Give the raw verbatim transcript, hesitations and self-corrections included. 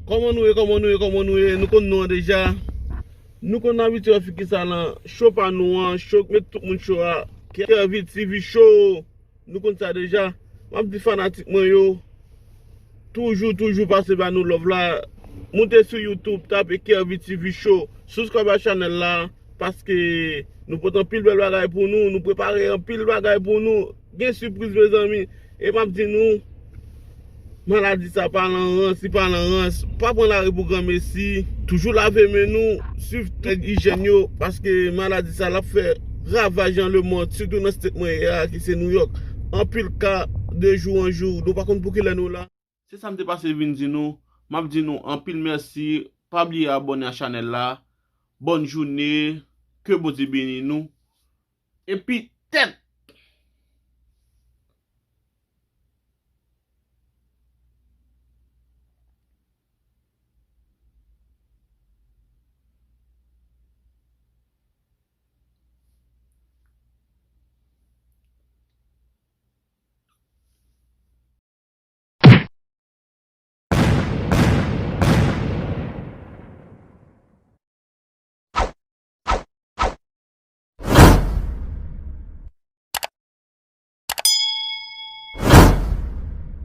Kòman nou ye, kòman nou ye, kòman nou ye? Nou konn nou an deja. Nou konn abitye wè fi ki sa lan cho pa nou an, cho k met tout moun cho a. Kervy T V Show. Nou konn sa deja. M ap di fanatik mwen yo, toujou, toujou pase ba nou love la. Moute sou YouTube, tape Kervy T V Show. Subscribe a chanèl la, paske nou pote anpil bèl bagay pou nou. Nou prepare anpil bagay pou nou. Gen sipriz, mezanmi. E m ap di nou, maladi sa pa lan rans, li pa lan rans. Pa pran lari pou granmesi. Toujou lave men nou, swiv règ ijyèn yo, paske maladi sa l ap fè ravaj nan lemonn, sitou nan state mwen ye a, ki se New York. Anpil ka, de jou an jou, nou pa konn pou kilè nou la. Se sa m te pase vin di nou. M ap di nou anpil mèsi. Pa bliye abòne a chanèl la. Bòn jounen. Ke Bondye beni nou. Epi tèt